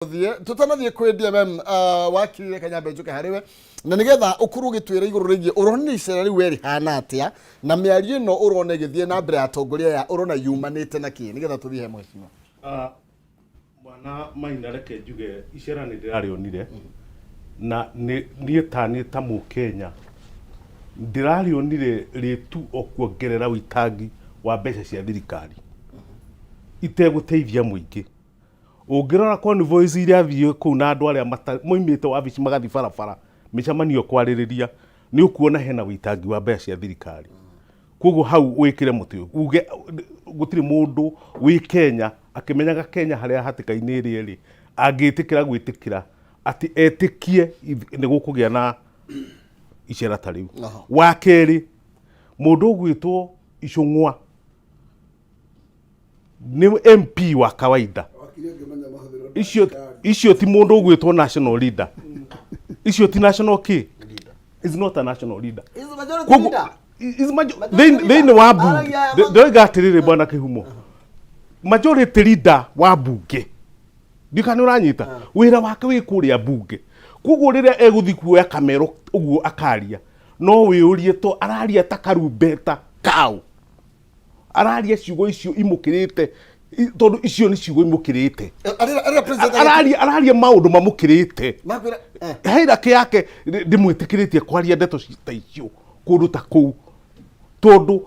Tũthiĩ tũtanathiĩ kwĩ DMM, wakiri, reke nyambe njũke harĩ we na nĩgetha ũkorwo ũgĩtwĩra igũrũ rĩgiĩ ũronire icera rĩu we rĩhana atĩa, na mĩario ĩno ũrona ĩgĩthiĩ na mbere ya atongoria aya ũrona yumanĩte na kĩ, nĩgetha tũthiĩ he mheshimiwa. Ah, Bwana Maina, reke njuge icera nĩ ndĩrarĩonire na niĩ ta niĩ ta Mũkenya ndĩrarĩonire rĩtu o kuongerera ũitangi wa mbeca cia thirikari itegũteithia mũingĩ. Ũngĩrora convoys iria athiĩ kũu na andũ arĩa moimĩte wabici magathiĩ barabara mĩcemanio kwarĩrĩria, nĩ ũkuona hena ũitangi wa mbeca cia thirikari. Koguo hau wĩkĩre mũtĩ uge gũtirĩ mũndũ wĩ Kenya akĩmenyaga Kenya harĩa hatĩka-inĩ ĩrĩa ĩrĩ angĩtĩkĩra gwĩtĩkĩra atĩ etĩkie nĩ gũkũgĩa na icera ta rĩu. Wa kerĩ, mũndũ ũgwĩtwo Icũng'wa nĩ MP wa kawaida. Icio ti mũndũ ũgwĩtwo national leader. Icio ti national kĩ, is not a national leader. Is the majority Koguo- leader. is Majority thĩinĩ leader. wa bunge. Aragia aya Ndĩroiga atĩrĩrĩ, bwana Kĩhumo, majority leader wa bunge, ndika nĩ ũranyita, wĩra wake wĩ kũrĩa bunge. Koguo rĩrĩa egũthiĩ kuoya kamero ũguo akaria, no wĩũrie to araria ta karumbeta kau, araria ciugo icio imũkĩrĩte, tondũ icio nĩ ciugo imũkĩrĩte. Arĩa president Araria maũndũ mamũkĩrĩte. Makwĩra, Hierarchy yake ndĩmwĩtĩkĩrĩtie kwaria ndeto ta icio kũndũ ta kũu, tondũ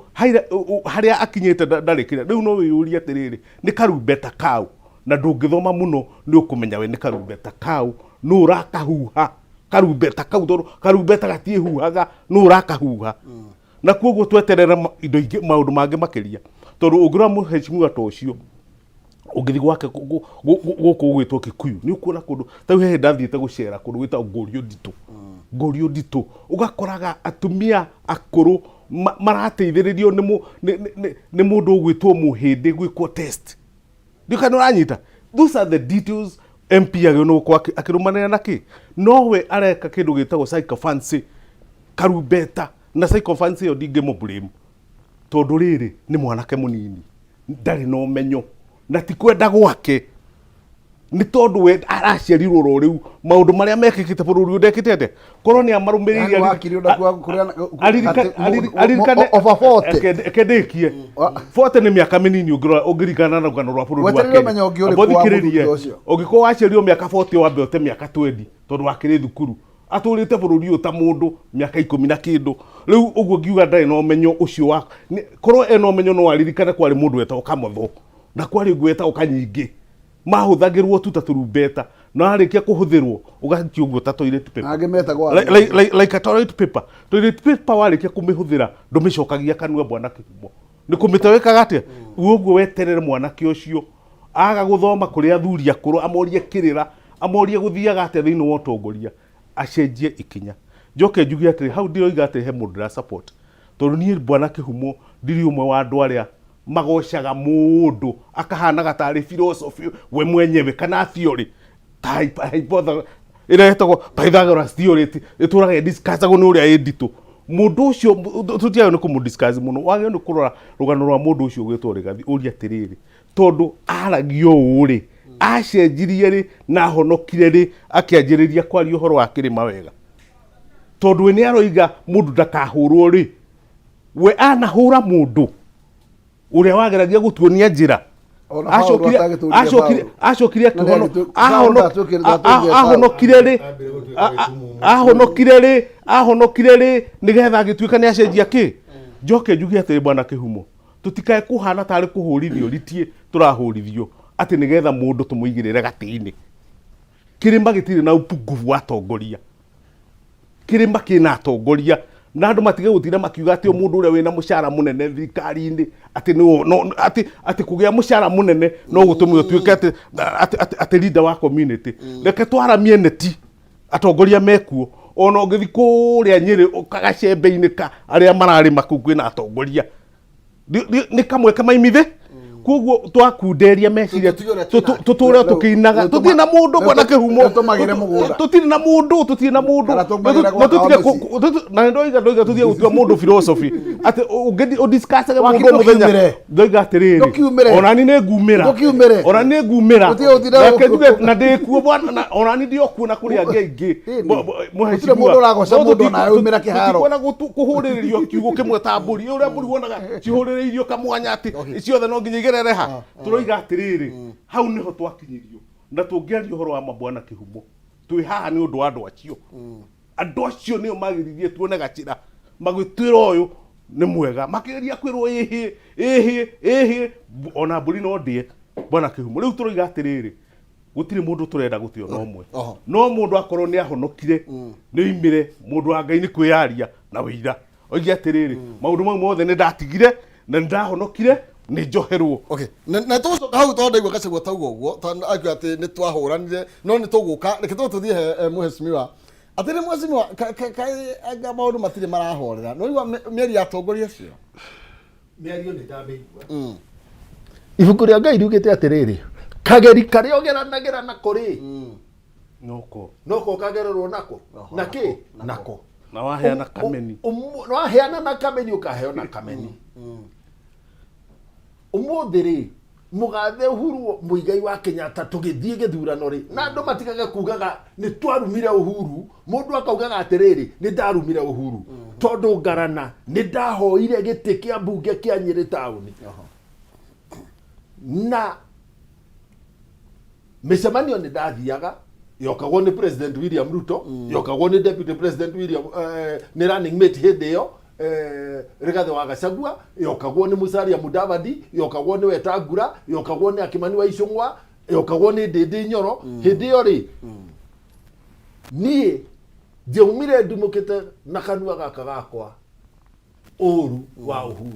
harĩa akinyĩte ndarĩ kĩrĩa. Rĩu no wĩyũrie atĩrĩrĩ, nĩ karumbeta kau? Na ndũngĩthoma mũno nĩ ũkũmenya we nĩ karumbeta kau, nũ ũrakahuha karumbeta kau? Tondũ karumbeta gatiĩhuhaga, nũ ũrakahuha? Na koguo tweterere indo ingĩ, maũndũ mangĩ makĩria, tondũ ũngĩrora mũheshimiwa ta ũcio, ũngĩthiĩ gwake gũkũ gwĩtwo Kikuyu, nĩ ũkuona kũndũ ta rĩu he hĩndĩ ndathiĩte gũcera kũndũ gwĩtagwo Ngũrio Nditũ. Ngũrio Nditũ ũgakoraga atumia akũrũ marateithĩrĩrio nĩ mũndũ ũgwĩtwo mũhĩndĩ gwĩkwo test. Ndika nĩ ũranyita, those are the details MP agĩrĩirwo nĩ gũkorwo akĩrũmanĩrĩra na kĩ, nowe areka kĩndũ gĩtagwo sycophancy, karumbeta. Na sycophancy ĩyo ndingĩmũ blame, tondũ rĩrĩ nĩ mwanake mũnini, ndarĩ na ũmenyo, na ti kwenda gwake, nĩ tondũ we araciarirwo ro rĩu. Maũndũ marĩa mekĩkĩte bũrũri ũyũ ndekĩte atĩa? Korwo nĩ amarũmĩrĩire. Yaani wakiri ũndakua Aririkane aririkane over 40. Reke ndĩkie. 40 nĩ mĩaka mĩnini ũngĩrora ũngĩringana na rũgano rwa bũrũri wa Weterere Kenya. ũmenye ũngĩ ũrĩkũ Amba wa ũthikĩrĩrie. mũthuri ũcio. Ũngĩkorwo waciarirwo mĩaka 40, wambe ũte mĩaka 20, tondũ wakĩrĩ thukuru. Atũrĩte bũrũri ũyũ ta mũndũ mĩaka 10 na kĩndũ rĩu. Ũguo ngiuga ndarĩ na ũmenyo ũcio wa korwo ena ũmenyo no aririkane kwarĩ mũndũ wetagwo Kamotho na kwarĩ ũngĩ wetagwo Kanyingĩ, mahũthagĩrwo tu ta tũrumbeta, na warĩkia kũhũthĩrwo ũgaikio ũguo ta toilet paper. Angĩ metagwo Like a toilet paper. Toilet paper warĩkia kũmĩhũthĩra ndũmĩcokagia kanua, bwana Kĩhumo. Nĩ kũmĩte wĩkaga atĩa? Ũguo weterere mwanake ũcio aga gũthoma kũrĩ athuri akũrũ, amorie kĩrĩra, amorie gũthiaga atĩa thĩinĩ wa ũtongoria, acenjie ikinya. Njoke njuge atĩrĩ, hau ndiroiga atĩ he mũndũ ndĩra support, tondũ niĩ bwana Kĩhumo ndirĩ ũmwe wa andũ arĩa magocaga mũndũ akahanaga tarĩ philosophy we mwenyewe kana theory ta ĩrĩa ĩtagwo Pythagoras theory ĩtũraga ĩdiscussagwo nĩ ũrĩa ĩ nditũ. Mũndũ ũcio tũtiagĩrĩirwo nĩ kũmũ-discuss mũno, wagĩrĩirwo nĩ kũrora rũgano rwa mũndũ ũcio ũgwĩtwo Rigathi, ũrie atĩrĩrĩ, tondũ aragia ũũ rĩ, acenjirie rĩ na ahonokire rĩ akĩanjĩrĩria kwaria ũhoro wa kĩrĩma wega? Tondũ we nĩ aroiga mũndũ ndakahũrwo rĩ, we anahũra mũndũ ũrĩa wageragia gũtuonia njĩra? Ona Paũlũ Acokire atagĩtũrire acokire Paũlũ. Acokire Na akĩhono Paũlũ ndatwĩkĩrire ahonokire rĩ? Ambire gũtuĩka gĩtumumu. Ahonokire rĩ? Ahonokire rĩ nĩgetha agĩtuĩka nĩ acenjia kĩ? Njoke njuge atĩrĩ, bwana Kĩhumo, tũtikae kũhana tarĩ kũhũrithio ritie tũrahũrithio atĩ nĩgetha mũndũ tũmũigĩrĩre gatĩ-inĩ. Kĩrĩma gĩtirĩ na upungufu wa atongoria, kĩrĩma kĩna atongoria, na andũ matige gũtinda makiuga atĩ o mũndũ ũrĩa wĩna mũcara mũnene thirikari-inĩ atĩ nĩwe no atĩ kũgĩa mũcara mũnene no gũtũme ũtuĩke atĩ leader wa community. Reke twaramie neti, atongoria mekuo. Ona ũngĩthiĩ kũrĩa Nyĩrĩ kagacembe-inĩ ka arĩa mararĩma kũu, kwĩna atongoria. Nĩ kamwe kamaimithe. Koguo twakunderia meciria Tũtige ũrĩa twĩnake. tũtũre Rĩu- tũkĩinaga rĩu tũtirĩ na mũndũ rĩu bwana kĩhumo rĩu tũmagĩre mũgũnda. Tũtirĩ na mũndũ, tũtirĩ na mũndũ. Kana tũmagĩre Na gwaka tũtige wabici. na ndoiga tũtige gũtua mũndũ philosophy atĩ ũngĩ ũdiscussage Waki mũndũ mũthenya. ndũkiumĩre. Ndoiga atĩrĩrĩ, Ndũkiumĩre. Onani nĩ ngumĩra. Ndũkiumĩre. Onani nĩ ngumĩra. Gũtirĩ gũtinda Reke njuge na ndĩkuo bwana, na onani ndĩ o kuo na kũrĩ angĩ aingĩ. Ĩni. Mũhecimiwa. Gũtirĩ mũndũ ũragoca No mũndũ ona aumĩra kĩharo. tũtikuona kũhũrĩrĩrio kiugo kĩmwe ta mbũri ũrĩa mbũri wonaga cihũrĩrĩirio kamwanya atĩ ciothe no nginya igerere ha. Tũroiga atĩrĩrĩ, hau nĩho twakinyĩrio na tũngĩaria ũhoro wa mabwana kĩhumo, twĩ haha nĩ ũndũ wa andũ acio. Andũ acio nĩo magĩririe tuone gacĩra, magĩtwĩra ũyũ nĩ mwega, makĩgeria kwĩrwo ĩhĩ ĩhĩ ĩhĩ, ona mbũri no ndĩe bwana kĩhumo. Rĩu tũroiga atĩrĩrĩ, gũtirĩ mũndũ tũrenda gũtĩ ona ũmwe. No mũndũ akorwo nĩ ahonokire, nĩ oimĩre mũndũ wa Ngai nĩ kwĩyaria na wĩira, oige atĩrĩrĩ, maũndũ mau mothe nĩ ndatigire na nĩ ndahonokire, nĩ njoherwo. Okay, na tũgũcoka hau tondũ ndaigua Gachagua tauga ũguo, tondũ akiuga atĩ nĩ twahũranire, no nĩ tũgũka. Reke tũthiĩ he mũhecimiwa. Atĩ nĩ mũhecimiwa, anga maũndũ matirĩ marahorera. Nĩ waigua mĩario ya atongoria acio? Mĩario nĩ ndamĩigua. Ibuku rĩa Ngai riugĩte atĩrĩrĩ, kageri karĩa ũgeranagĩra nako rĩ, Noko. Noko ũkagererwo nako na kĩ nako. Na waheana kameni. Waheana na kameni ũkaheo na kameni. Ũmũthĩ rĩ, mũgathe Uhuru Muigai wa Kenyatta tũgĩthiĩ gĩthurano rĩ, na andũ matigage kugaga nĩ twarumire Uhuru, mũndũ akaugaga atĩrĩrĩ, nĩ ndarumire Uhuru tondũ ngarana nĩ ndahoire gĩtĩ kĩa mbunge kĩa Nyĩrĩ taũni na mĩcemanio nĩ ndathiaga yokagwo nĩ President William Ruto, yokagwo nĩ Deputy President William, nĩ running mate hĩndĩ ĩyo, Rigathĩ wa Gachagua, yokagwo nĩ Musalia Mudavadi, yokagwo nĩ Wetangula, yokagwo nĩ Akimani wa Ichung'wa, yokagwo nĩ Ndindi Nyoro. Hĩndĩ ĩyo rĩ, niĩ ndiaumire ndumũkĩte na kanua gaka gakwa ũru wa Uhuru,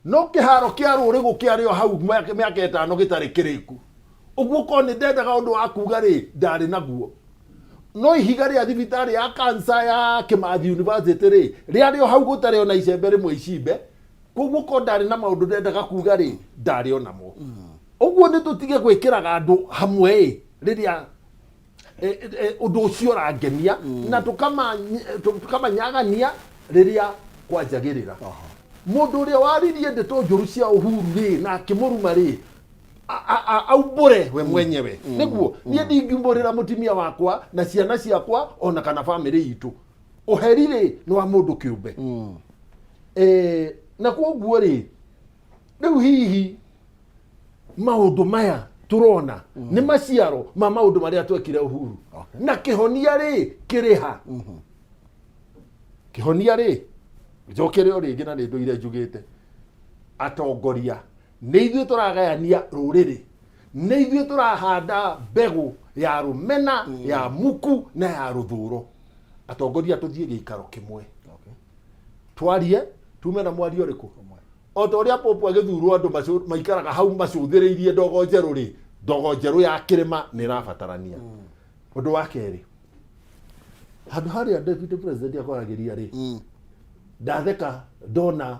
no kĩharo kĩa rũrĩgũ kĩarĩ o hau mĩaka 5 gĩtarĩ kĩrĩku ũguo. Korwo nĩ ndendaga ũndũ wa kuga rĩ, ndarĩ naguo, no ihiga rĩa thibitarĩ ya kansa ya Kimathi University rĩ, rĩarĩ o hau gũtarĩ ona icembe rĩmwe icimbe. Koguo korwo ndarĩ na maũndũ ndendaga kuga rĩ, ndarĩ onamo. Ũguo nĩ tũtige gwĩkĩraga andũ hamwe ĩ rĩrĩa ũndũ ũcio ũrangenia na tũkamanyagania rĩrĩa kwanjagĩrĩra. Mũndũ ũrĩa waririe ndeto njũru cia Uhuru rĩ na akĩmũruma rĩ, aumbũre we mwenyewe. Nĩguo niĩ ndingiumbũrĩra mũtumia wakwa na ciana ciakwa ona kana bamĩrĩ itũ. Ũheri rĩ, nĩ wa mũndũ kĩũmbe. Na koguo rĩ, rĩu hihi maũndũ maya tũrona nĩ maciaro ma maũndũ marĩa twekire Uhuru. Na kĩhonia rĩ, kĩrĩ ha? Kĩhonia rĩ, njokere o rĩngĩ na nĩ ndũire njugĩte, atongoria nĩ ithuĩ tũragayania rũrĩrĩ, nĩ ithuĩ tũrahanda mbegũ ya rũmena, ya muku na ya rũthũro. Atongoria, tũthiĩ gĩikaro kĩmwe, twarie, tume na mwario ũrĩkũ? O ta ũrĩa popu agĩthurwo andũ maikaraga hau macũthĩrĩirie ndogo njerũ rĩ, ndogo njerũ ya kĩrĩma nĩ ĩrabatarania. Ũndũ wa kerĩ, handũ harĩa deputy president akoragĩria rĩ, ndatheka ndona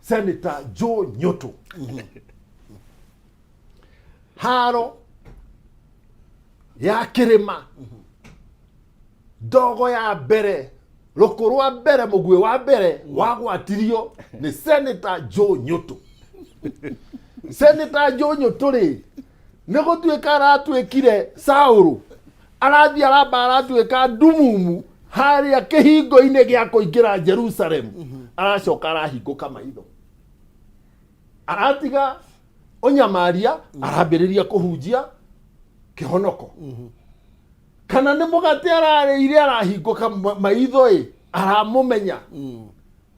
Senator Joe Nyoto haro ya kĩrĩma, ndogo ya mbere, rũkũ rwa mbere, mũguĩ wa mbere wagwatirio nĩ Senator Joe Nyoto. Senator Joe Nyoto rĩ, nĩ gũtuĩka aratuĩkire Saũrũ, arathiĩ aramba aratuĩka ndumumu harĩa kĩhingo-inĩ gĩa kũingĩra Jerusalem, aracoka arahingũka maitho, aratiga ũnyamaria, arambĩrĩria kũhunjia kĩhonoko. Kana nĩ mũgate ararĩire arahingũka maitho ĩ, aramũmenya,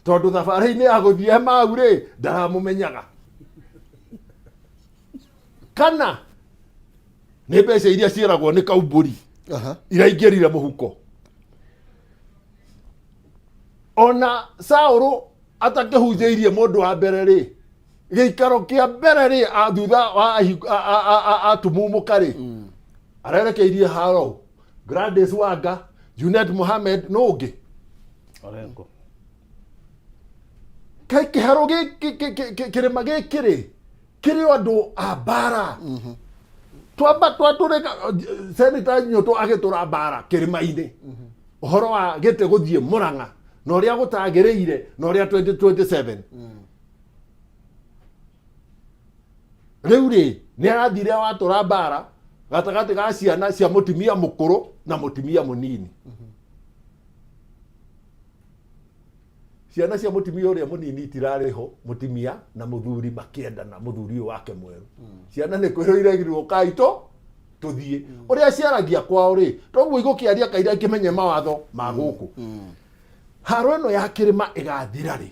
tondũ thabarĩ-inĩ ya gũthiĩ Emau rĩ, ndaramũmenyaga. Kana nĩ mbeca iria ciĩragwo nĩ kaumbũri iraingĩrire mũhuko. Ona Saũlũ atakĩhunjĩirie mũndũ wa mbere rĩ, gĩikaro kĩa mbere rĩ, thutha wa atumumũka rĩ, arerekeirie haro Gladys Wanga, Junet Mohamed, nũ ũngĩ? Orengo. Kaĩ kĩharo gĩkĩ kĩrĩma gĩkĩ rĩ. Kĩrĩ o andũ a mbara. Twamba twatũrĩka Senator Nyũtũ agĩtũra mbara kĩrĩma-inĩ. Ũhoro wa gĩtĩ gũthiĩ Mũrang'a na ũrĩa gũtagĩrĩire na ũrĩa 2027. Rĩu rĩ nĩ arathire watũra mbara gatagatĩ ga ciana cia mũtumia mũkũrũ na mũtumia mũnini. Ciana cia mũtumia ũrĩa mũnini itirarĩ ho, mũtumia na mũthuri makĩendana, mũthuri ũyũ wake mwerũ. Ciana nĩ kwĩrwo iregirwo kai tũ tũthiĩ. Ũrĩa ciaragia kwao rĩ, toguo igũkĩaria kaira ikĩmenye mawatho ma gũkũ. Haro ĩno ya kĩrĩma ĩgathira rĩ?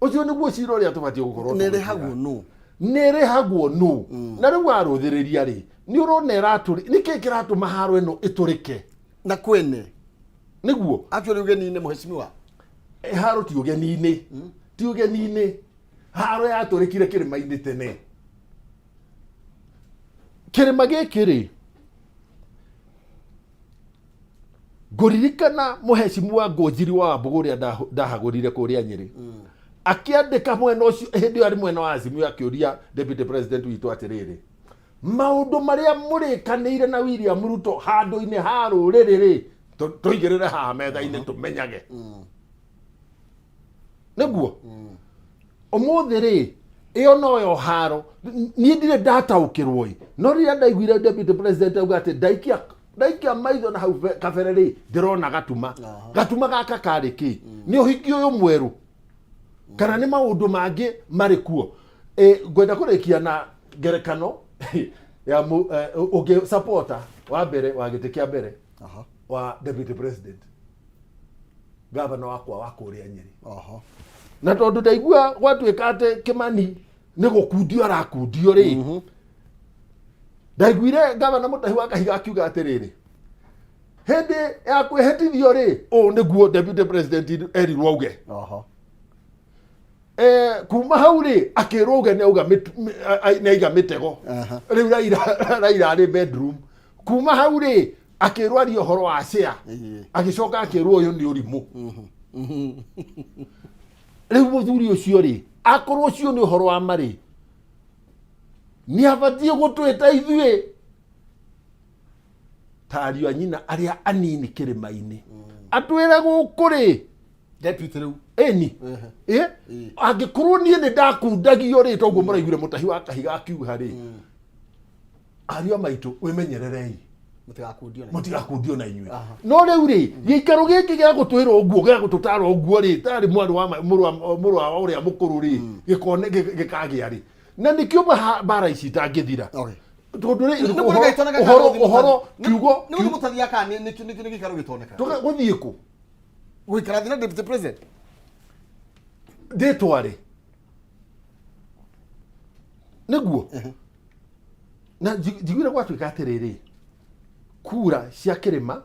Ũcio nĩguo cira ũrĩa tũbatiĩ gũkorwo Nĩ tũgĩcira. ĩrĩhagwo nũ? Nĩ ĩrĩhagwo nũ? Na rĩu warũthĩrĩria rĩ, nĩ ũrona ĩratũrĩ, nĩkĩ kĩratũma haro ĩno ĩtũrĩke? Na kwene. Nĩguo. Actually ũgeni-inĩ mheshimiwa. Haro ti ũgeni-inĩ. Ti ũgeni-inĩ. Haro yatũrĩkire kĩrĩma-inĩ tene. Kĩrĩma gĩkĩ rĩ, ngũririkana mũhecimu wa Ngũnjiri wa Wambũgũ ũrĩa ndahagũrire kũrĩa Nyĩrĩ. Akĩandĩka mwena ũcio, hĩndĩ ĩyo arĩ mwena wa Azimio, akĩũria deputy president witũ atĩrĩrĩ, maũndũ marĩa mũrĩkanĩire na William Ruto handũ-inĩ ha rũrĩrĩ rĩ, tũigĩrĩre haha metha-inĩ tũmenyage. Nĩguo ũmũthĩ rĩ, ĩyo noyo haro. Niĩ ndirĩ ndataũkĩrwo ĩ, no rĩrĩa ndaiguire deputy president auga atĩ ndaikia maitho na hau kabere rĩ, ndĩrona gatuma. Gatuma gaka karĩ kĩ? Nĩ ũhiki ũyũ mwerũ kana nĩ maũndũ mangĩ marĩ kuo? Ngwenda kũrĩkia na ngerekano ya ũngĩ supporter wa mbere wa gĩtĩ kĩa mbere wa deputy president, gavana wakwa wa kũrĩa Nyĩrĩ. Na tondũ ndaigua gwatuĩka atĩ Kĩmani nĩ gũkundio arakundio rĩ, ndaiguire gavana Mũtahi wa Kahiga akiuga atĩrĩrĩ, hĩndĩ ya kwĩhĩtithio rĩ, ũũ nĩguo deputy president erirwo auge. Kuma hau rĩ, akĩrwo auge nĩ auga nĩ aiga mĩtego. Rĩu Raila arĩ bedroom. Kuma hau rĩ, akĩrwo arie ũhoro wa share. Agĩcoka akĩrwo ũyũ nĩ ũrimũ. Rĩu mũthuri ũcio rĩ, akorwo ũcio nĩ ũhoro wa ma rĩ, nĩ abatiĩ gũtwĩta ithuĩ ta ariũ a nyina arĩa anini kĩrĩma-inĩ, atwĩre gũkũ rĩ. Deputy rĩu. Ĩni. Angĩkorwo niĩ nĩ ndakundagio rĩ, toguo mũraiguire Mũtahi wa Kahiga akiuga rĩ, ariũ a maitũ, wĩmenyererei. Mũtigakundio na Mũtigakundio na inyuĩ. No rĩu rĩ, gĩikaro gĩkĩ gĩa gũtwĩra ũguo, gĩa gũtũtara ũguo rĩ, tarĩ mwarĩ wa mũrũ wa ũrĩa mũkũrũ rĩ, gĩkone gĩkagĩa rĩ, na nĩkĩo mbara ici itangĩthira. Tondũ rĩ, Nĩ kũrĩ gĩtoneka ũhoro kiugo Nĩ gũthiĩ mũtathia kana nĩ gĩikaro gĩtoneka? Gũthiĩ kũ? Gũikara thĩ na deputy president. Ndĩtware nĩguo na njiguire gwatuĩka atĩrĩrĩ, kura cia kĩrĩma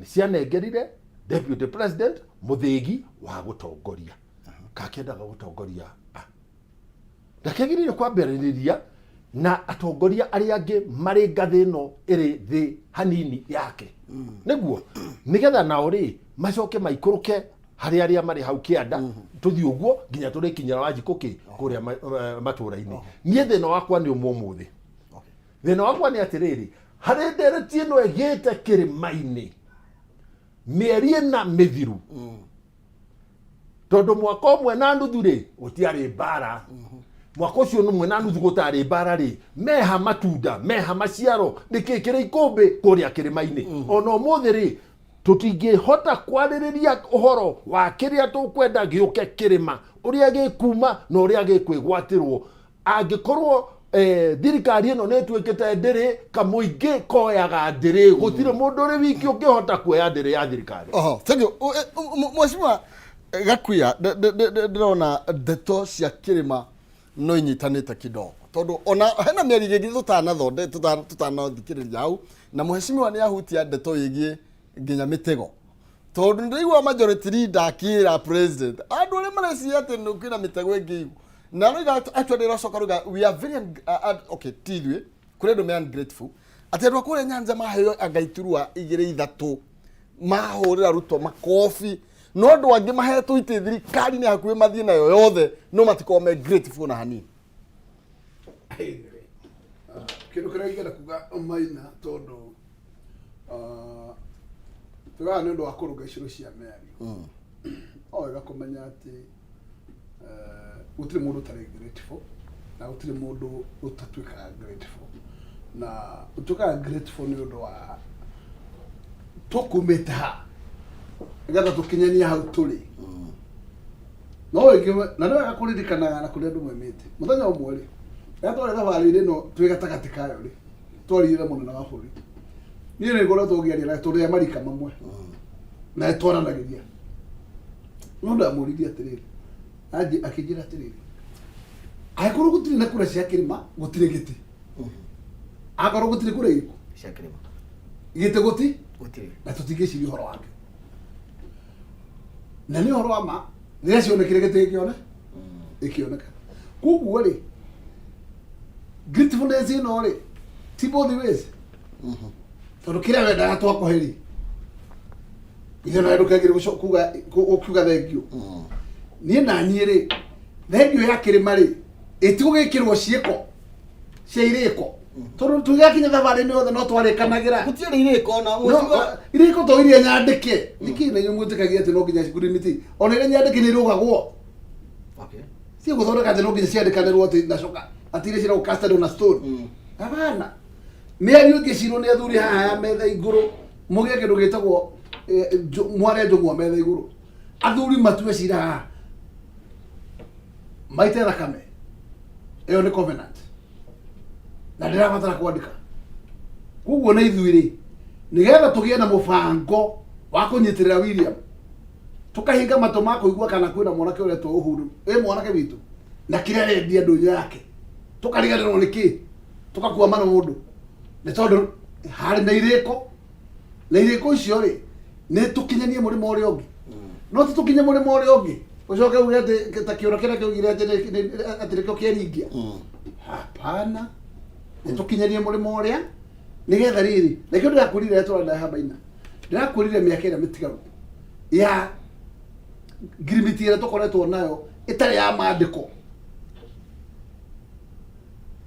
nĩ cianengerire deputy president mũthĩgi wa gũtongoria kakĩendaga gũtongoria a ndakĩagĩrĩire kwambĩrĩria na atongoria arĩa angĩ marĩ ngathĩ ĩno ĩrĩ thĩ hanini yake, nĩguo nĩgetha nao rĩ macoke maikũrũke harĩ arĩa marĩ hau kĩanda, tũthiĩ ũguo nginya tũrĩkinyĩra Wanjikũ kĩ kũrĩa matũũra-inĩ. Niĩ thĩna wakwa nĩ ũmwe ũmũthĩ. Thĩna wakwa nĩ atĩrĩrĩ, harĩ ndereti ĩno ĩgĩte kĩrĩma-inĩ mĩeri 4 mĩthiru, tondũ mwaka ũmwe na nuthu rĩ gũtiarĩ mbara, mwaka ũcio ũmwe na nuthu gũtarĩ mbara rĩ, meha matunda, meha maciaro, nĩkĩ kĩrĩ ikũmbĩ kũrĩa kĩrĩma-inĩ? Ona ũmũthĩ rĩ, tũtingĩhota kwarĩrĩria ũhoro wa kĩrĩa tũkwenda gĩũke kĩrĩma, ũrĩa gĩkuma na ũrĩa gĩkwĩgwatĩrwo, angĩkorwo thirikari ĩno nĩ ĩtuĩkĩte ndĩrĩ kamũingĩ koyaga ndĩrĩ, gũtirĩ mũndũ ũrĩ wiki ũngĩhota kuoya ndĩrĩ ya thirikari. Oho, thank you. Mheshimiwa Gakuya, ndĩrona ndeto cia kĩrĩma no inyitanĩte kidogo, tondũ ona hena mĩario ĩngĩ tũtanathonde tũtanathikĩrĩria hau, na mheshimiwa nĩ ahutia ndeto ĩgiĩ nginya mĩtego, tondũ ndĩraigua majority leader akĩra president andũ arĩa mareciria atĩ kwĩna mĩtego ĩngĩ na rĩu actually ĩracoka rĩu we are very okay, ti ithuĩ, kũrĩ andũ me ungrateful atĩ andũ a kũrĩa Nyanza maheo anga iturwa igĩrĩ ithatũ mahũrĩra Ruto makobi, no andũ angĩ mahetwo itĩ thirikari-inĩ hakuhĩ mathiĩ nayo yothe no matikorwo me grateful na hanini. Anyway, kĩndũ kĩrĩa ingĩenda kuga Maina tondũ tugaga nĩ ũndũ wa kũrũnga icũrũ cia mĩario o wega kũmenya atĩ gũtirĩ mũndũ ũtarĩ grateful na gũtirĩ mũndũ ũtatuĩkaga grateful na ũtuĩkaga grateful nĩ ũndũ wa tũkumĩte ha nĩgetha tũkinyanie hau tũrĩ no rĩngĩ na nĩ wega kũririkanaga na kũrĩa andũ maumĩte mũthenya ũmwe rĩ rĩrĩa twarĩ thabarĩ-inĩ ĩno twĩ gatagatĩ kayo rĩ twaririe na mũnene wa bũrũri niĩ nĩ ngoretwo ngĩaria nake tondũ ya marika mamwe na nĩ twaranagĩria no ndamũririe atĩrĩrĩ akĩnjĩra atĩrĩrĩ angĩkorwo gũtirĩ na kura cia kĩrĩma gũtirĩ gĩtĩ akorwo gũtirĩ kura irĩkũ Cia kĩrĩma. Gĩtĩ gũti Gũtirĩ. Na tũtingĩciria ũhoro wake na nĩ ũhoro wa ma rĩrĩa cionekire gĩtĩ gĩkĩone ĩkĩoneka koguo rĩ gratefulness ĩno rĩ ti both ways tondũ kĩrĩa wendaga twakũhe rĩ ithe nawe ndũkagire kuga ũkiuga thengio niĩ na niĩ rĩ thengio ya kĩrĩma rĩ ĩtigũgĩkĩrwo ciĩko cia irĩko tondũ tũgĩgakinya thabarĩ-inĩ yothe no twarĩkanagĩra. Gũtirĩ irĩko na No, mũciwa. Irĩko to iria nyandĩke nĩkĩ na inyuĩ mwĩtĩkagia atĩ no nginya ngurimiti ona iria nyandĩke nĩ irũgagwo si gũthondeka atĩ no nginya ciandĩkanĩrwo atĩ na coka atĩ iria ciĩtagwo casted on a stone. Hapana, mĩario ĩngĩcirwo nĩ athuri haha ya metha igũrũ mũgĩe kĩndũ gĩtagwo mware njũng'wa metha igũrũ athuri matue cira haha maite thakame ĩyo nĩ covenant na ndĩrabatara kwandĩka koguo na ithuĩ rĩ nĩgetha tũgĩe na mũbango wa kũnyitĩrĩra William tũkahinga matũ ma kũigua kana kwĩna mwanake ũretwo Uhuru ĩ mwanake witũ na kĩrĩa arendia ndũnyũ yake tũkariganĩrwo nĩ kĩ tũgakua mana mũndũ nĩ tondũ harĩ na irĩko na irĩko icio rĩ nĩ tũkinyanie mũrĩmo ũrĩa ũngĩ no ti tũkinye mũrĩmo ũrĩa ũngĩ ũcoke uge atĩ ta kĩũra kĩrĩa kĩaugire atĩ atĩ nĩkĩo kĩeringia. Hapana, nĩ tũkinyanie mũrĩmo ũrĩa nĩgetha rĩrĩ nakĩo ndĩrakwĩrire tũranda habaina ndĩrakwĩrire mĩaka ĩrĩa mĩtigaru ya ngirimiti ĩrĩa tũkoretwo nayo ĩtarĩ ya mandĩko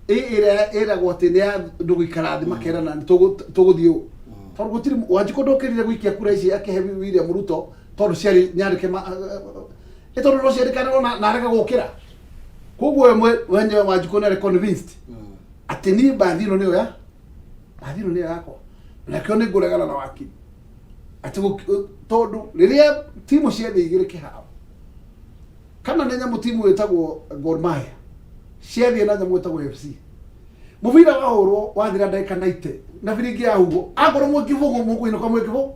ĩrĩa ĩragwo atĩ nĩ ya andũ gũikara thĩ makerana nĩ tũgũthiĩ ũũ tondũ gũtirĩ Wanjikũ ndokĩrire gũikia kura ici akĩhe William Ruto tondũ ciarĩ nyandĩke ĩ tondũ no ciandĩkanĩrwo na arega gũkĩra koguo we wenyewe Wanjikũ nĩ arĩ convinced atĩ niĩ mbathi ĩno nĩyo ya mbathi ĩno nĩyo yakwa nakĩo nĩ ngũregana na wakiri atĩ tondũ rĩrĩa timu ciathiĩ igĩrĩ kĩharo kana nĩ nyamũ timu ĩtagwo Gor Mahia ciathiĩ na nyamũ ĩtagwo FC mũbira wahũrwo wathira ndagĩka 90 na biringi yahuhwo akorwo mwĩ kĩbũgũ mũkũinũka mwĩ kĩbũgũ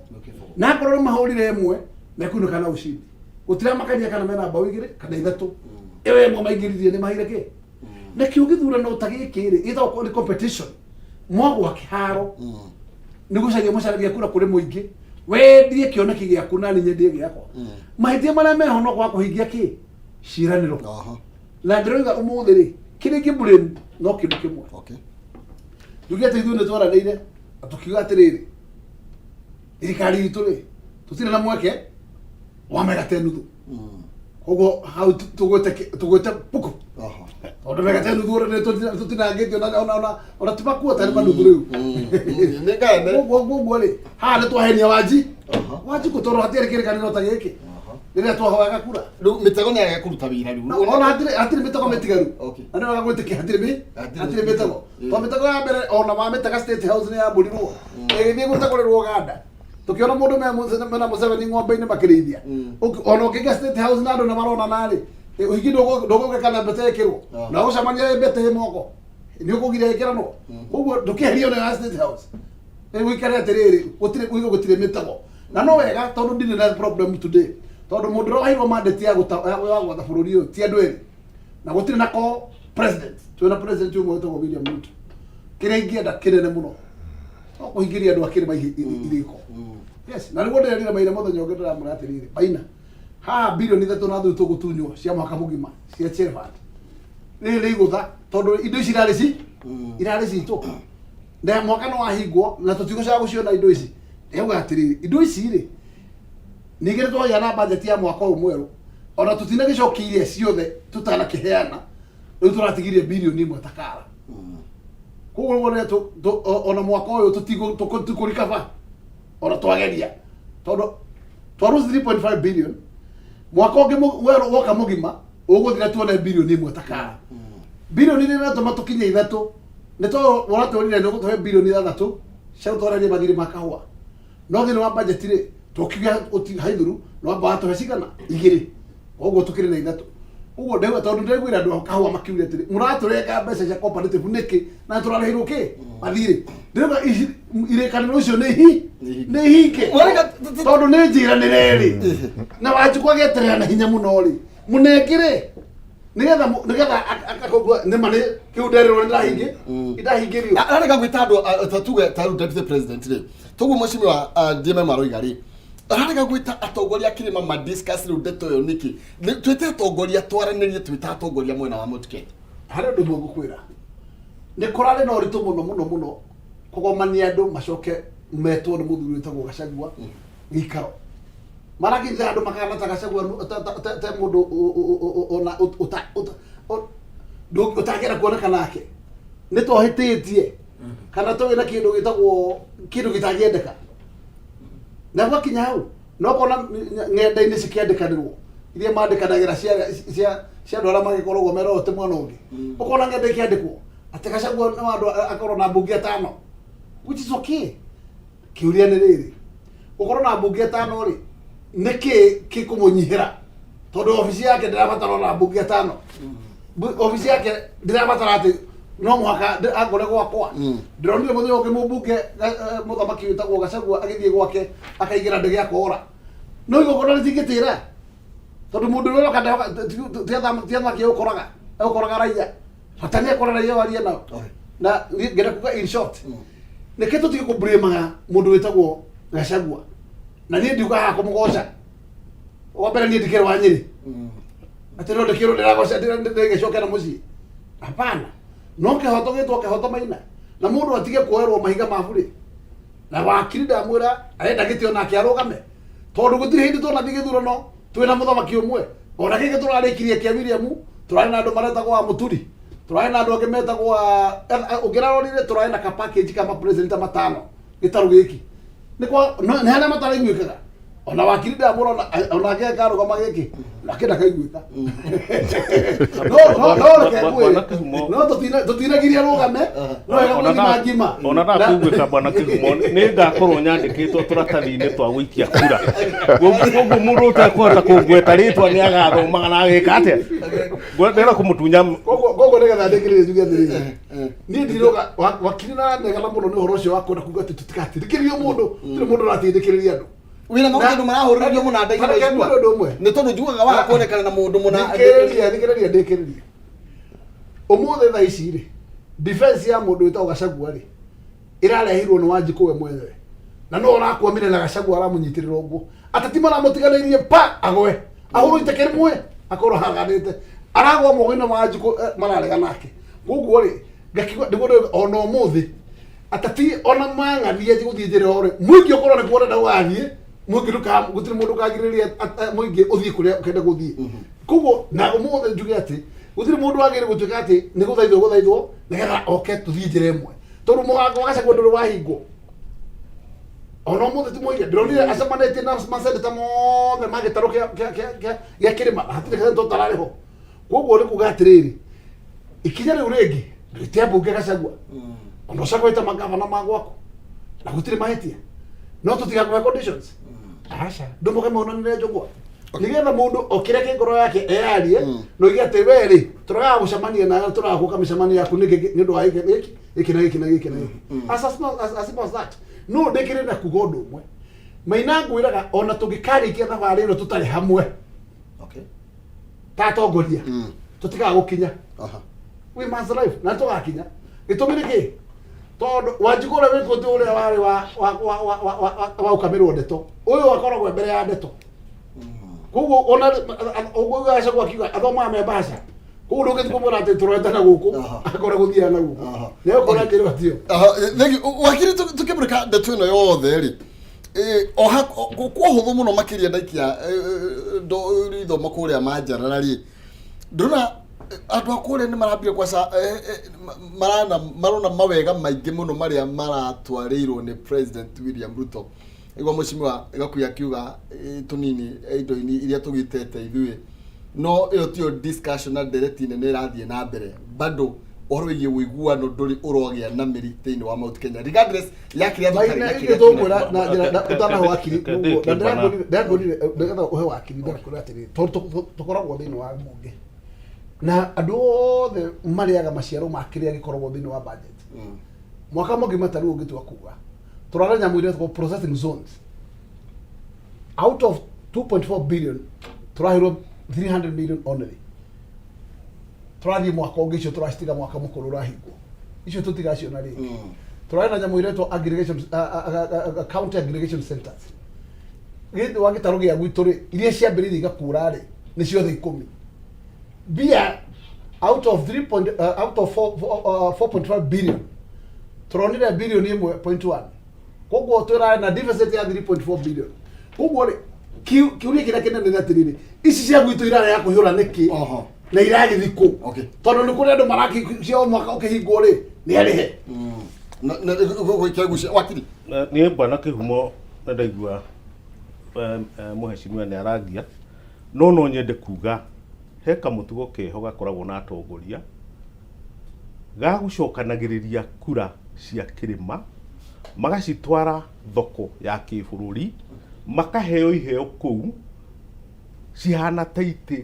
na akorwo nĩ mahũrire ĩmwe mekũinũka na ushindi gũtiramakania kana mena mbaũ igĩrĩ kana ithatũ ĩyo ĩmwe maingĩririe nĩ maheire kĩ nakĩo gĩthurano ta gĩkĩ rĩ gĩtagwo nĩ competition mwagwa kĩharo nĩ gũcaria mũcaragia kura kũrĩ mũingĩ wendie kĩoneki gĩaku na niĩ nyendie gĩakwa mahĩtia marĩa meho no kwaga kũhingia kĩ ciĩranĩro na ndĩroiga ũmũthĩ rĩ kĩrĩa ingĩ no kĩndũ kĩmwe njuge atĩ ithuĩ nĩ twaranĩire na tũkiuga atĩrĩrĩ thirikari itũ rĩ tũtirĩ na mweke wa mĩgate nuthu koguo hau tũgwĩte puku tondũ mĩgate nuthu ũrĩa nĩ tũtinangĩtio na ona ti makuo tarĩ manuthu rĩu. Nĩ ngayane. Koguo rĩ haha nĩ twahenia wanji wanji kũ tondũ hatirĩ kĩrĩkanĩro ta gĩkĩ rĩrĩa twahoyaga kura. Rĩu mĩtego nĩ yarega kũruta wĩra rĩu. Ona hatirĩ mĩtego mĩtigaru. Na nĩ wega gwĩtĩkia hatirĩ Hatirĩ hatirĩ mĩtego to mĩtego ya mbere ona mamĩtega State House nĩ yambũrirwo ĩgĩthiĩ gũtegũrĩrwo Uganda tũkĩona mũndũ mena Museveni ng'ombe-inĩ makĩrĩithia. Ona ũngĩinga State House na andũ nĩ marona narĩ ũhiki ndũgũke kana mbete ĩkĩrwo na ũcemania mbete ĩ moko nĩ ũkũgiria ĩkĩranwo koguo ndũkĩeherio nayo ya State House rĩu gũikare atĩrĩrĩ gũtirĩ uige gũtirĩ mĩtego na no wega tondũ ndirĩ na problem today tondũ mũndũ ũrĩa waheirwo mandate ya ya gwatha bũrũri ũyũ ti andũ erĩ na gũtirĩ na ko president twĩna president ũmwe wĩtagwo William Ruto kĩrĩa ingĩenda kĩnene mũno no kũhingĩria andũ a kĩrĩma irĩko yes na nĩguo ndĩrerire Maina mũthenya ũngĩ ndĩramwĩra atĩrĩrĩ Maina haha bilioni 3 na thuthu tũgũtunywo cia mwaka mũgima cia Chelford rĩrĩ nĩ igũtha tondũ indo ici irarĩ ci irarĩ citũ na mwaka nĩ wahingwo na tũtigũcoka gũciona indo ici ndĩrauga atĩrĩrĩ indo ici rĩ ningĩ nĩ twagĩa na budget ya mwaka ũyũ mwerũ ona tũtinagĩcokia iria ciothe tũtanakĩheana rĩu tũratigirie bilioni 1 ta kara. Koguo ũguo nĩ ona mwaka ũyũ tũtikũrikaba ona twageria, tondũ twa lose 3.5 billion mwaka ũngĩ woka mũgima ũgũthira tuone bilioni 1 ta kara bilioni iria iratũma tũkinye 3 nĩ tondũ ũratwĩrire nĩ ũgũtũhe bilioni 6 cia gũtwarĩria mathirĩ ma kahũa, no thĩinĩ wa budget rĩ tũkiuga haithuru no amba watũhe cigana 2, koguo tũkĩrĩ na 3. Ũguo ndauga tondũ ndĩraiguire andũ a kahũa makiuga atĩrĩ mũratũrenga mbeca cia cooperative nĩkĩ na tũrarĩhĩrwo kĩ mathirĩ. Ndĩrauga ici irĩkanĩro icio nĩ hi nĩ hinge tondũ nĩ njĩranĩre rĩ na Wanjikũ ageterera na hinya mũno rĩ mũnengere nĩgetha akauga nĩma nĩ kĩu nderirwo nĩ ndahingĩ ndahingĩrio. Ararega gwĩta andũ ta tuge ta rĩu deputy president rĩ, toguo mheshimiwa DMM aroiga rĩ, ararega gwĩta atongoria a kĩrĩma ma discuss rĩu ndeto ĩyo nĩkĩ? Twĩte atongoria twaranĩrie, twĩte atongoria mwena wa Mount Kenya. Harĩ ũndũ ũmwe ngũkwĩra, nĩ kũrarĩ na ũritũ mũno mũno mũno kũgomania andũ macoke metwo nĩ mũthuri wĩtagwo Gachagua gĩikaro marakinyĩte andũ makahana ta Gachagua ta mũndũ ona ũtangĩenda kuoneka nake nĩ tũhĩtĩtie kana tũrĩ na kĩndũ gĩtagwo kĩndũ gĩtangĩendeka na gwakinya hau no kona ng'enda-inĩ cikĩandĩkanĩrwo iria mandĩkanagĩra cia andũ arĩa magĩkoragwo merorete mwena ũngĩ, ũkona ng'enda ikĩandĩkwo atĩ Gachagua nĩ wa andũ akorwo na mbunge 5, which is okay. Kĩũria nĩ rĩrĩ, gũkorwo na mbunge 5 rĩ, nĩkĩ kĩkũmũnyihĩra? Tondũ obici yake ndĩrabatara ona mbunge 5. Obici yake ndĩrabatara atĩ no mũhaka angore gwakwa. Ndĩronire mũthenya ũngĩ mũmbunge mũthamaki wĩtagwo Gachagua agĩthiĩ gwake akaingĩra ndege akora no igongona rĩtingĩtĩra tondũ mũndũ ũrĩa ũroka ti athamaki egũkoraga, egũkoraga raia, bata nĩ akore raia warie nao. Na ngenda kuga in short, nĩkĩ tũtige kũblĩmaga mũndũ wĩtagwo Gachagua? Na niĩ ndiuga haha kũmũgoca. Wa mbere, niĩ ndikĩrĩ wa Nyĩrĩ atĩ no ndĩkĩrwo ndĩragoca ndĩgĩcoke na mũciĩ, hapana. No kĩhoto gĩtwo kĩhoto maina na mũndũ atige kuoerwo mahiga ma burĩ. Na wakiri ndamwĩra arenda gĩtĩ onake arũgame, tondũ gũtirĩ hĩndĩ twanathiĩ gĩthurano twĩna mũthamaki ũmwe. Ona gĩkĩ tũrarĩkirie kĩa William, tũrarĩ na andũ maretagwo a Mũturi, tũrarĩ na andũ angĩ metagwo a ũngĩrarorire, tũrarĩ na ka package ka ma president 5 gĩtarũ gĩkĩ nĩ kwa nĩ harĩa mataraiguĩkaga. Ona wakiri ndamwĩra ona ake karũgama gĩkĩ nake ndakaiguĩka. No reke Bwana ngwĩre, Kĩhumo. no tũtinagiria rũgame no wega gũthima ngima. Ona ndakuiguĩka, bwana Kĩhumo, nĩ ngakorwo nyandĩkĩtwo tũratathi-inĩ twa gũikia kura. Koguo mũndũ ũtekũhota kũngweta rĩtwa nĩ agathomaga na agĩka atĩa. Ndĩrenda kũmũtunya. Koguo nĩgetha ndĩkĩrĩrie njuge atĩrĩrĩ, niĩ ndirauga wakiri na negana mũno nĩ ũhoro ũcio wa kwenda kuga atĩ tũtigatindĩkĩrĩrio mũndũ. Tũtirĩ mũndũ ũratindĩkĩrĩria andũ. Wĩna maũndũ marahũrĩrĩrio mũnanda-inĩ. Reke ngwĩre ũndũ ũmwe. Nĩ tondũ njugaga waga kuonekana na mũndũ mũna. Thikĩrĩria, ndĩkĩrĩrie. Ũmũthĩ thaa ici rĩ, defense ya mũndũ wĩtagwo Gachagua rĩ, ĩrarehirwo nĩ Wanjikũ we mwenyewe, na no ũrakwamire na Gachagua aramũnyitĩrĩra ũguo ateti maramũtiganĩirie pa agwe ahũrwo iteke rĩmwe akorwo haganĩte aragwa moko-inĩ ma Wanjikũ, mararega nake. Koguo rĩ, ngakiuga nĩguo ona ũmũthĩ ateti ona mang'athie gũthiĩ njĩra ĩyo rĩ, mũingĩ ũkorwo nĩkuo ũrenda gũgathiĩ mũingĩ gũtirĩ mũndũ ũkagirĩrĩria mũingĩ ũthiĩ kũrĩa ũkenda gũthiĩ. Koguo na ũmũthĩ njuge atĩ gũtirĩ mũndũ wagĩrĩire gũtuĩka atĩ nĩ gũthaithwo gũthaithwo nĩgetha oke tũthiĩ njĩra ĩmwe, tondũ mũgango wa Gachagua ndũrĩ wahingwo ona ũmũthĩ. Ti mũige ndĩronire acemanĩtie na maseneta mothe ma gĩtarũ gĩa kĩrĩma na hatirĩ gaseneta ũtararĩ ho. Koguo nĩ kuga atĩrĩrĩ, ikinya rĩu rĩngĩ rĩtia mbunge Gachagua ona ũcagũrĩte magavana ma gwaku na gũtirĩ mahĩtia, no tũtigakũhe conditions, aca ndũmũke monanĩre njũgwa nĩgetha mũndũ okĩre kĩ ngoro yake eyarie na oige atĩ we rĩ, tũragaga gũcemania nawe, tũraga gũka mĩcemanio yaku nĩkĩ nĩ ũndũ wa gĩkĩ gĩkĩ gĩkĩ na gĩkĩ na gĩkĩ na gĩkĩ. As simple as that. No ndĩkĩrĩ na kuga ũndũ ũmwe maina ngwĩraga, ona tũngĩkarĩkia thabarĩ ĩno tũtarĩ hamwe ta atongoria, tũtigaga gũkinya. We must live na tũgakinya. Gĩtũmi nĩ kĩ? Tondũ Wanjikũ ũrĩa wĩkũti ũrĩa warĩ wa gũkamĩrwo ndeto, ũyũ akoragwo mbere ya ndeto. Koguo ona ũguo Gachagua akiuga athomaga me mbaca, koguo ndũngĩthiĩ kũmwĩra atĩ tũrorete na gũkũ akora gũthiaga na gũkũ. Nĩegũkora njĩra tio. Aha, thengi wakiri, tukĩmũrĩka ndeto ĩno yothe rĩ, o kwa ũhũthũ mũno makĩria ndaikia rithomo kũrĩa manjarara rĩ, ndĩrona Andũ a kũrĩa nĩ marambire kwaca marana marona mawega maingĩ mũno marĩa maratwarĩirwo nĩ President William Ruto. Igua mũcimiwa Gakuya akiuga tũnini indo-inĩ iria tũgĩtete ithuĩ, no ĩyo tiyo discussion na ndereti nene ĩrathiĩ na mbere. Bado ũhoro wĩgiĩ ũiguano ndũrĩ ũrogĩa na mĩri thĩinĩ wa Mount Kenya regardless ya kĩrĩa Maina tũtarĩ na ithuĩ kĩrĩa tũkwĩra twĩnakĩo. na njĩra ũtanahe wakiri Ke- na bana. ndĩrakwĩrire nĩgetha ũhe wakiri ndĩrakwĩra atĩrĩrĩ tondũ tũkoragwo thĩinĩ wa mbunge na andũ othe marĩaga maciaro ma kĩrĩa gĩkoragwo thĩinĩ wa budget. Mwaka mũgima ta rĩu ũngĩtua kuga tũrarĩa nyamũ iria ĩtagwo processing zones, out of 2.4 billion tũraheirwo 300 million only. Tũrathiĩ mwaka ũngĩ icio tũracitiga mwaka mũkũrũ ũrahingwo icio tũtigaciona rĩngĩ. Tũrarĩ na nyamũ iretwo aggregation county aggregation centers gĩthĩ wa gĩtarũ gĩa gwitũ rĩ, iria ciambĩrĩirie igakũra rĩ, nĩ ciothe 10 mbia out of 3 point, out of 4, 4.5 billion tũronire bilioni 1.1, koguo twĩrarĩ na deficit ya 3.4 billion. Koguo rĩ, kĩũria kĩrĩa kĩnene nĩ atĩrĩrĩ, ici cia gwitũ irarega kũihũra nĩkĩ na iragĩthiĩ kũ? Tondũ nĩ kũrĩ andũ maraki cia o mwaka ũkĩhingwo rĩ, nĩ arĩhe. Kĩgucia wakiri. Niĩ bwana Kĩhumo nĩ ndaigua mũhecimiwa nĩ arangia, no nyende kuga he kamũtugo keho gakoragwo na atongoria ga gũcokanagĩrĩria kura cia kĩrĩma magacitwara thoko ya kĩbũrũri, makaheo iheo kũu cihana ta itĩ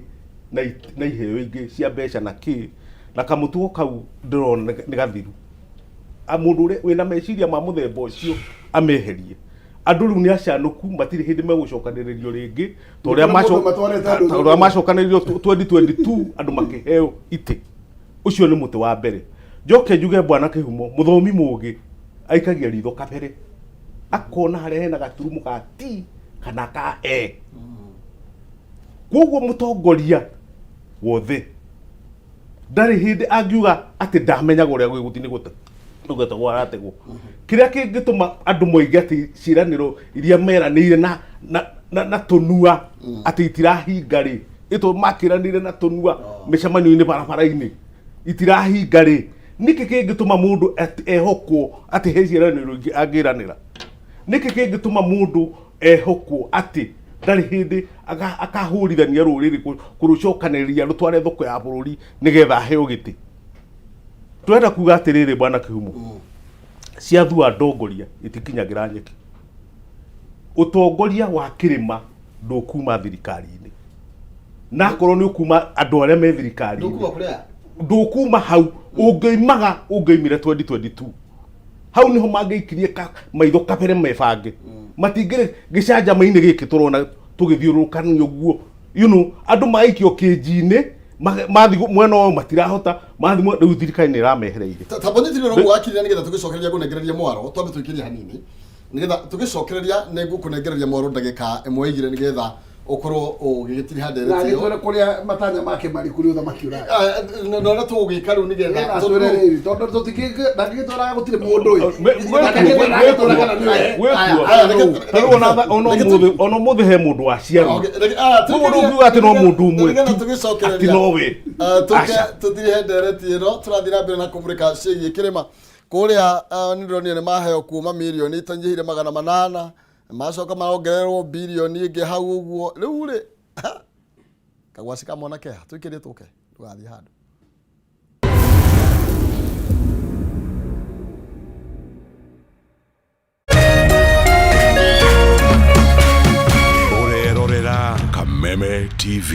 na iheo ingĩ cia mbeca na kĩ, na kamũtugo kau ndĩrona nĩ gathiru. Mũndũ ũrĩa wĩna meciria ma mũthemba ũcio ameherie. Andũ rĩu nĩ acanũku, matirĩ hĩndĩ megũcokanĩrĩrio rĩngĩ ta ũrĩa Nĩ kũrĩ mũndũ matwarĩte andũ ta ũrĩa macokanĩrĩrio 2022 andũ makĩheo itĩ. Ũcio nĩ mũtĩ wa mbere. Njoke njuge bwana Kĩhumo, mũthomi mũgĩ aikagia ritho kabere akona harĩa hena gaturumo ka T kana ka E. Koguo mũtongoria wothe ndarĩ hĩndĩ angiuga atĩ ndamenyaga ũrĩa gwĩgũthiĩ nĩ gũtegwo arategwo. Kĩrĩa kĩngĩtũma andũ moige atĩ ciĩranĩro iria meranĩire na tũnua atĩ itirahinga rĩ, ĩtũ makĩranĩire na tũnua mĩcemanio-inĩ barabara-inĩ itirahinga rĩ, nĩkĩ kĩngĩtũma mũndũ ehokwo atĩ he ciĩranĩro ingĩ angĩranĩra? Nĩkĩ kĩngĩtũma mũndũ ehokwo atĩ ndarĩ hĩndĩ akahũrithania rũrĩrĩ kũrũcokanĩrĩria rũtware thoko ya bũrũri nĩgetha aheo gĩtĩ? Tũrenda kuga atĩrĩrĩ bwana Kĩhumo, ciathua ndongoria itikinyagĩra nyeki. Ũtongoria wa kĩrĩma ndũkuma thirikari-inĩ, na akorwo nĩ ũkuma andũ arĩa me thirikari-inĩ. Ndũkuma kũrĩa? Ndũkuma hau. Ũngĩoimaga ũngĩoimire 2022 hau niho mangĩikirie maitho kabere mebange, matingĩrĩ gĩcanjama-inĩ gĩkĩ tũrona tũgĩthiũrũrũkania ũguo. Andũ magaikio kĩnji-inĩ, mathiĩ mwena ũyũ matirahota, mathiĩ rĩu thirikari nĩ ĩramehereirie. Ta mbonyitire ũguo wakiri, nĩgetha tũgĩcokereria ngũnengereria mwaro, twambe tũikĩrie hanini nĩgetha tũgĩcokereria nĩ ngũkũnengereria mwaro ndagĩka ĩmwe igĩrĩ nĩgetha ũkorwo ũgĩgĩtiriha na ndereti ĩyo. Agĩtwĩre kũrĩa matanya make marĩ kũrĩ ũthamaki ũraya. Na ũrĩa tũgũgĩka rĩu nĩgetha Nĩgetha atwĩre rĩrĩ, tondũ ndangĩgĩtwĩraga gũtirĩ mũndũ ĩ. Gwĩkuo. Ta rĩu ona ũmũthĩ he mũndũ waciarwo. Koguo ndũngiuga atĩ no mũndũ ũmwe tu, atĩ nowe. Aca. Tũtirihe ndereti ĩno tũrathiĩ na mbere na kũmũrĩka ciĩgiĩ kĩrĩma kũrĩa. Nĩ ndĩronire nĩ maheo kuma mirioni itanyihĩire 800, macoka marongererwo birioni ĩngĩ hau ũguo. Rĩu rĩ, kagwaci ka mwana keha tũikĩrie tũke ndũgathiĩ handũ. Ũrerorera Kameme TV.